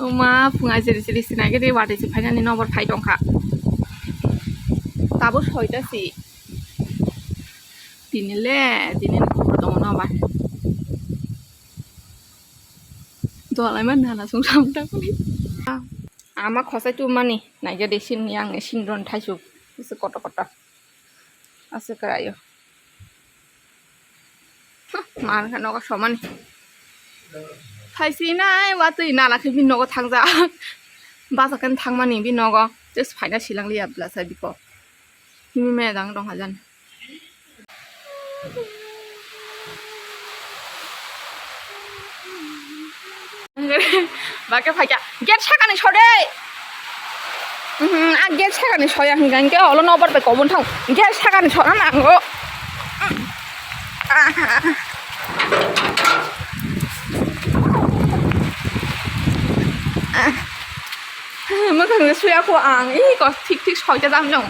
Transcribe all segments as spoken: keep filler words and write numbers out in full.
Ma phunga jiri jiri sinai gede watwi se phainani nokbar phai tongkha. Tabuk soita si. Tini le, tini ni khobor tongo nokbar. Dolai man nana sung sam ta kuni. Ama khosai tu mani, naija de sin yang sin ron thaisu. Isi koto koto. Ase karayo. Mar kha nogo somani. Thaisi nai watwi nana khe bini nogo thangja. Basa khe thangmani bini nogo. Just phaina silang liya bla sai biko. Himi me dang dong hajan. Bake phaikha, gate sakani sode. Mhm, a gate sakani soya hingka hingke olo nobar bai kobon thang. Gate sakani sona nango. Mwkhang suya ko ang, ih, ko thik thik soita jam jong.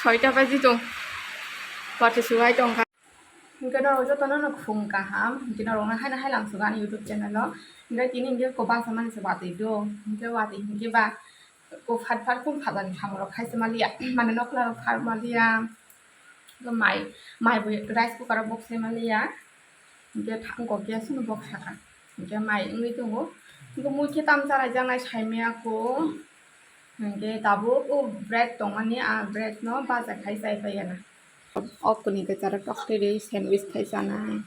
Soita baji tong. Pati suwai tong. Hingke norok jotono no khum kaham, hingke norok no haino hai lang sugo ani YouTube channel o. Hingke tini hingke ko basa mani se watwi do, hingke watwi hingke ba ko phat phat kum phat ni samung rok khai se maliya, mane nokla rok phar maliya, hingke mai, mai bo rice cooker o bok se maliya, hingke thang kok ya sunu bok saka, hingke mai wngwi tongo, hingke mui khe tam cha raijak nai sai maya ko. Hingke tabuk o bread tongmani, a bread no baja khai chai pai gana. O kuni kwcharo tokte ri sandwich khai chanai.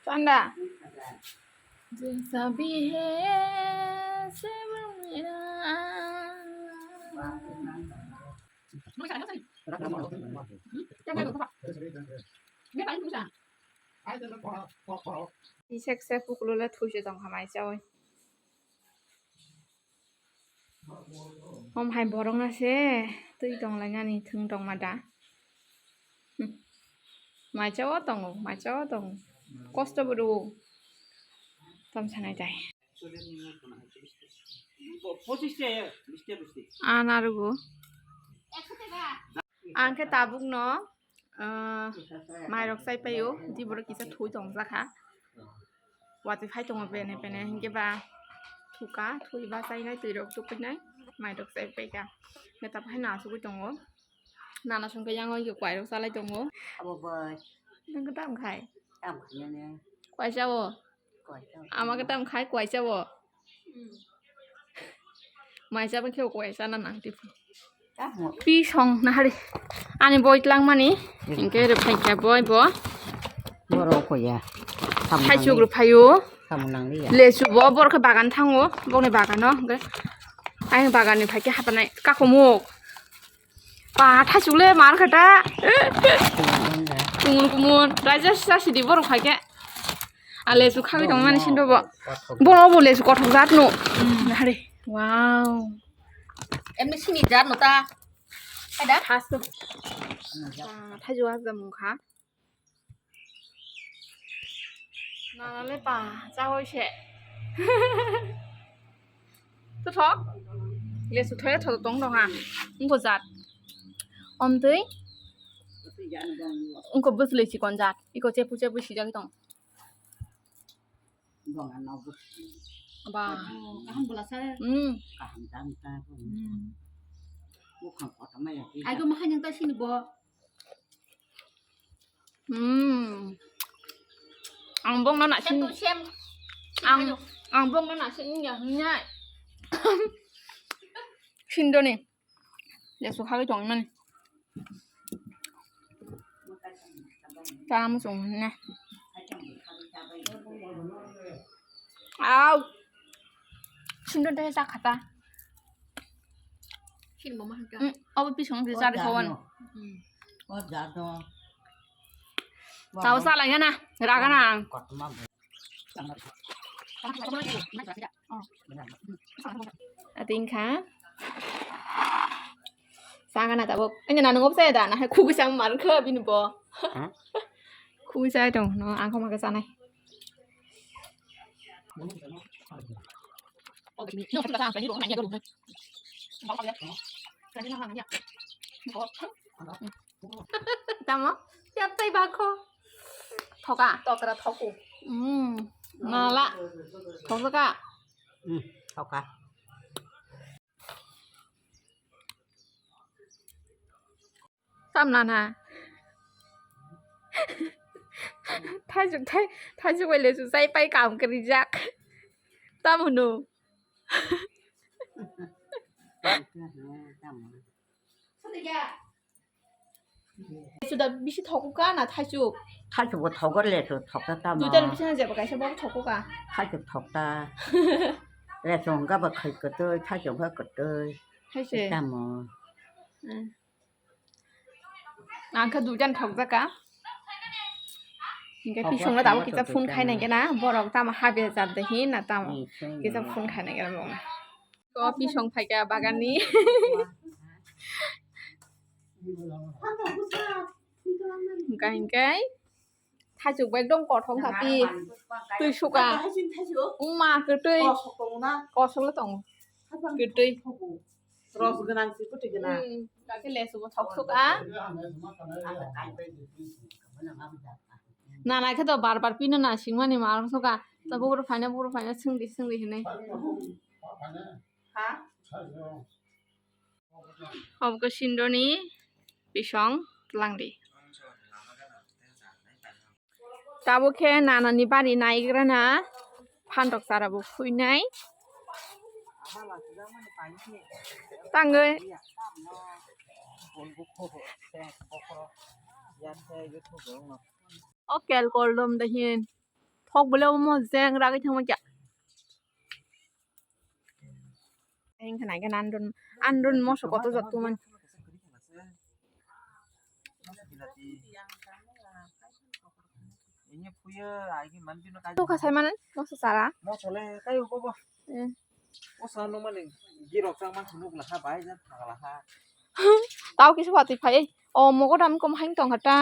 Chanda. Jaisa bhi hai se mera. Isek se pukulu le thuise tong kha mai chawi. Om hai borok na se twi tong lai nani thwng tong ma da. Hmm. Mai chawi tongo, mai chawi tongo. Kosto bo rwo. Tam sanai dai. Ana rwo. Ang khe tabuk no, ah, mairok chai paio, di borok kisa thwi tong jakha. Watwi phai tongo pene pene, hinkhe ba thuka, thwi ba chainai, twi rok tukuinai, mairok chai paikha. Hinkhe tabuk hai no asugwi tongo. Nana songkhe yango hinkhe kwai rok chalai tongo. Abo bai. Nwng khe tam khai? Tam khai ne. Kwai chao? Kwai chao. Ama khe tam khai kwai chao? Mai chaba khe kwai chana nang tip. Tamo. Pi song nahari. Ani boi tlang mani. Hinkhe rw phai kha boi bo. Borok koya. Thaichuk rw phaio. Tamo nang liya. Lesu bo borok khe bagan thango. Bokni bagano. Hinkhe ayang bagan ni phai khe hapanai. Kakomuk. Ba, thaisuk le mar kha ta. Kumun kumun. Raisa sisa sidi borok phai khe. A lesu khagwi tong mani sinto bo. Bono bo lesu kothok jat no. Hari. Wow. Emni sini jat no ta. Ada? Thasu. Ba, thaisu ha jam kha. Nana le pa, chawi se. Tuthok. Lesu thoya thoto tong dong ha. Wngkho jat. Omtwi. Wngkho bwswlwi chikon jat. Iko chepu chepu sijagwi tong. Ba. Kaham bwlasa. Hmm. Kaham jang ta. Hmm. Bukhang kotorma ya. Ai go makhai nang ta sini bo. Hmm. Ang bong no na sin. Same to same. Ang, ang bong no na sin ya hnya. Sindoni. Ya su khagwi tong mani. Ta musung ne. Au. Sindon te sa khata. Sini mama hangka. Hmm, abo pisong di sari kawan. Hmm. Oh, jado. Tau sa lagi na, raga na. Ating kha. Sanga na tabuk. Anya na nungo saya da na hai khugu sang mar kha bini bo. Khung chai tong no, ang kho ma khe chanai. Tamo? Yaptai bakho. Thoka. Tokra thoku. Hmm. Nala. Thoka. Hmm. Thoka. Tam nana. Thaijuk thai, thaijuk bai lesu chai pai kam krijak. Tam hunu. Suda bisi thoku ka na thaijuk? Thaijuk bo thogo lesu thokta tamo. Duitan bisi na jeba kaisa bo thoku ka. Thaijuk thokta. Lesu hwnka ba khai kwtwi, thaijuk hwnka kwtwi. Thaise. Tamo. Hmm. Ang khe duitan thokjak ka. Hingke thokjak, pisongno tabuk thokjak kisa phone khai nai kena, borok tamo habya jat de hin na tamo. Hmm, kisa phone khai nai kena borok. Ko pisong phaikha baganni. Hingke hingke. Thaichuk bai ekdom kothok kha pi. Twi suka. Wngma kwtwi. Kosok le tongo. Kwtwi. Rosgwnang si kwtwi gwnang. Hmm, kake lesu bo thok suka. Nana khe to bar bar pino na singmani ma rok suka. To bukro phaina bukro phaina singdi singdi hinwi. Ha? Obo khe sindoni bisong twlangdi. Tabuk khe nanani bari naigrana phantok chara bo phuinai. Tangwi. O kel kol dom de hin. Thok bole omo jeng ragwi thangma kya. Ang khe naikhe andon, andon moso koto jotto man. Ini puya, aigi manbino kaji. Tukha sai manan moso sara. Moso le kai ubo bo. Eh. Moso no mani girok chang man thunuk laha bai jan thang laha. Tao kisa phatwi phai. O mogo dam kom hain tong kha ta.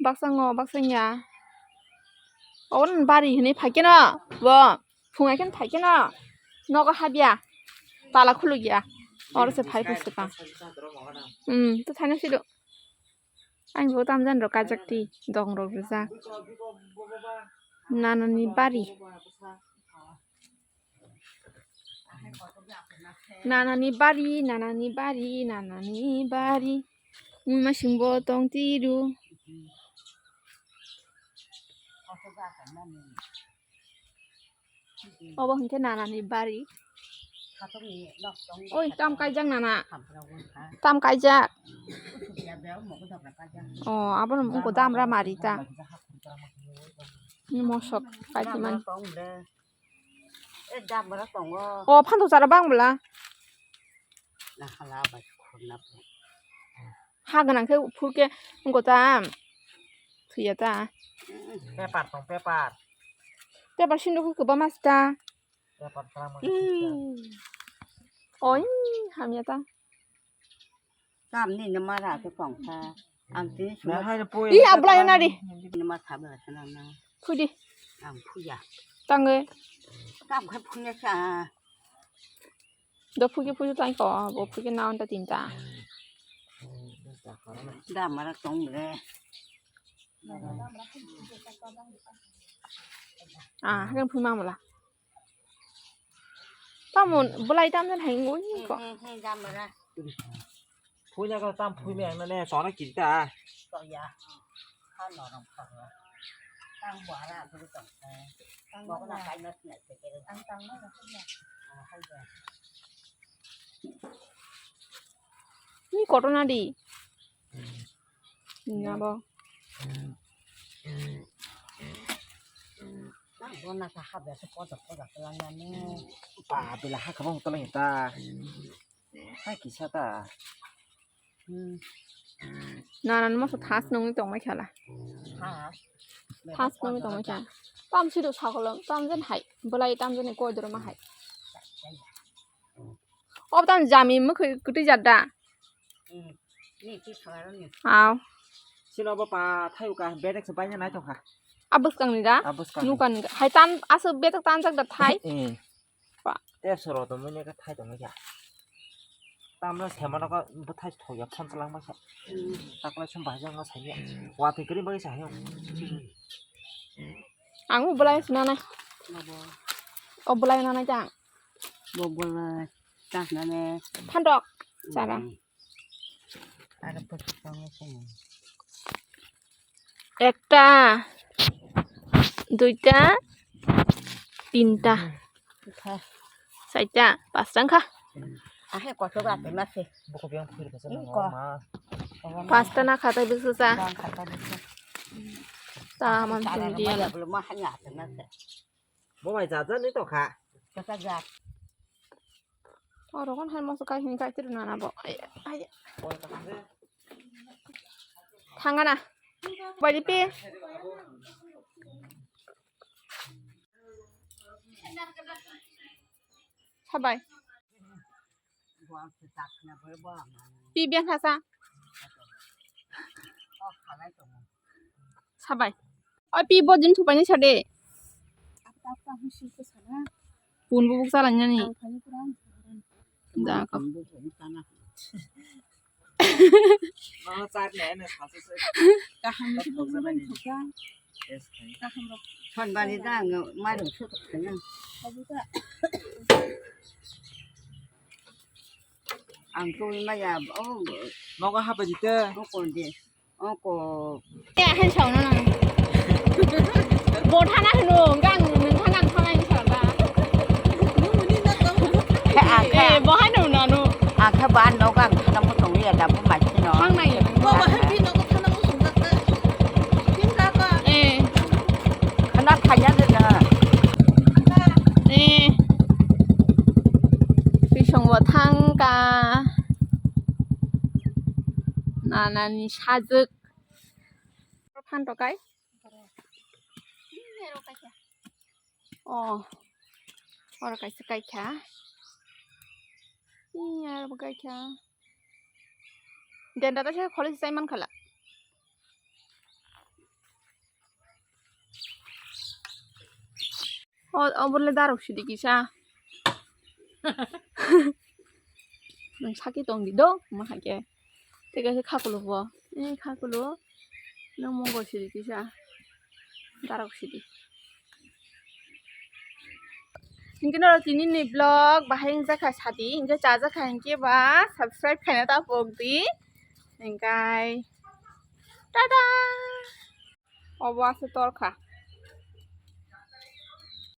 Baksa ngo, baksa nya. O bari hinwi phai keno bo. Phung hai khe phai khe no nogo habya, tala khuluk ya, oro se phai phai swkang. Hmm, to thaino sido. Ang bo tam jan rok kajak ti dong rok rijak. Nanani bari. Nanani bari, nanani bari, nanani bari. Mui masing bo tong tiru. Obo hwnkhe nanani bari. Oi, tam kaijak nana. Tam kaijak. O, abono wngkha damra mari ta. Ni mosok kaijimani. O, phantok chara bang bwla. Ha gwnang khe phur khe wngkha ta. Thwiya ta. Paper tong, paper. Paper sinduk khe kwbangma se ta. Paper tang ma. Oi, hamya ta. Tam ni nama ra khe tong kha. Ang tini suma. Ih, ablai na di. Nama thabe la sana na. Phui di. Ang phuya. Tangwi. Tam khe phuya sa. Do phuki phuki tang ko, bo phuki na onta tinta. Da mara tong re. Ah, hakan phui mamala. Tamon, belai tam jan hai ngoi ko. He, he, he, da mara. Phuina ka tam phui me ang ne sona kita. Ko ya. Ha no rong pha. Tang bo ara bu tong. Tang bo na kai na sna se ke. Tang tang na. Ni koto na di. Ni abo. Tang bo na ka ha be se koto koto lang ya ni. Pa bela ha ka bong to lang ta. Hai kisa ta. Hmm. Nanan moso thas nungwi tongmai khala. Thas? Thas nungwi tongmai khala. Tam sido sakolom, tam jen hai. Belai tam jen koi doro ma hai. Ob tam jami mukhui kwtwi jat da. Hmm. Ni ki khala ni. Aw. Sino bo pa thaio ka, bedek se baina nai tongkha. Abwskang ni da? Abwskang ni. Nukan ni da. Hai tan, aswk bedek tanjak da thai? Eh. Pa. Te soro to mune ka thai tongkha. Tamno semano ka bwthai thokya phon chalangma sa. Taklai sum bahai jang ma saiya. Wa thai kri bai sa hayo. Ang bo belai sina nai. O belai na nai jang. Bo belai ta na ne. Phandok. Chara. Ekta, duita, tinta, saita, pasta wngkha. Pasta nakha tei bwswsa. Ta man song diyan. Bo bai jat jat ni tongkha. Oro kon hai moso kai hini kai tiru nana bo. Ai, ai. Thangana. Bai di pi. Sabai. Pi biang thasa. Sabai. Oi pi bo jin thupai ni sade. Pun bo buk chalai nani. Da ko. Kaham ni bo thokya. Kaham rok. Phone bari da ang mairum sutuk kanya. Ang twi maya o. Nogo hapa jite. O konde. O ko. Te han sauna na. Bo thana hino gang nung thana thana hin sa ba. Akha. Eh, bo hai nung nanu. Akha ba no gang thana mo tong ya da bo ma chino. Thang nai. Bo ba hai bi no ko thana mo sung ga ka. Tin ga ka. Eh. Khana khanya de na. Eh. Bisong bo thang ka. Nanani sajwk. Phan to kai. Oh. Oro kaisa kai kha. Iya, oro kai kha. Denda ta se college sai man khala. O, obo le darok sidi kisa. Nwng saki tong di do, ma hai khe. Tei kaisa khakulo bo. Eh, khakulo. Nwng mongol sidi kisa. Darok sidi. Hinkhe norok tini ni vlog bahai wngjakha sadi, hinkhe chajakha hinkhe ba subscribe khaina ta pok di. Hinkhe tada. Obo ase torkha.